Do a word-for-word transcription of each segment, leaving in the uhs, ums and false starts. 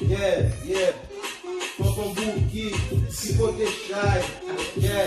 Yeah, yeah. Tonton Bouki, ki kote chay? Yeah.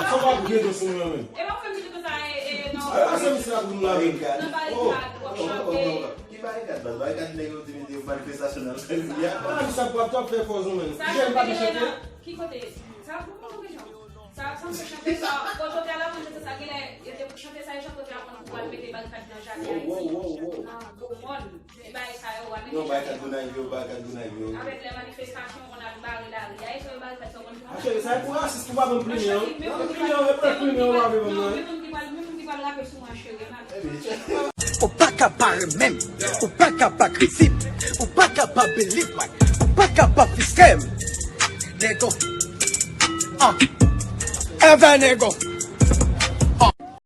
Sa w ap gade sou mwen menm? E pa fè m di konsa, e, e, non. Ala se misye ap nou la menm. Nan barikad, w ap chante. Ki barikad, baz? Barikad nèg yo te mete yo manifestasyon nan lari a. Ah, misye ap, ap fè fòs ou menm. Jèn pa te chante? Ki kote? Sa pou mwen kesyon. Sa, sa m te chante sa. Kote w te al aprann chante sa, genlè, yo te chante sa, yo chante w te aprann pou w al mete barikad nan jaden Ayiti. Nan Gwo Mòn. Ti bagay sa yo, w al mete jaden. Non, barikad Gonayiv yo, barikad Gonayiv yo. Avèk lè manifestasyon, konn al bare lari a, e sa yo barikad sa yo konn fè. Ah, cheri, sa e pou rasis, pou pa bann plimen, hein. Bann plimen, hein, pèp plimen, ou pa vle bann nan, hein. Men moun ki pral, men moun ki pral rape sou mwen, cheri, e mal. Ou pa ka pa renmen m, ou pa ka pa kritike m, ou pa ka pa believe mwen, ou pa ka pa fiske m. Nego. Ah. Envè nego.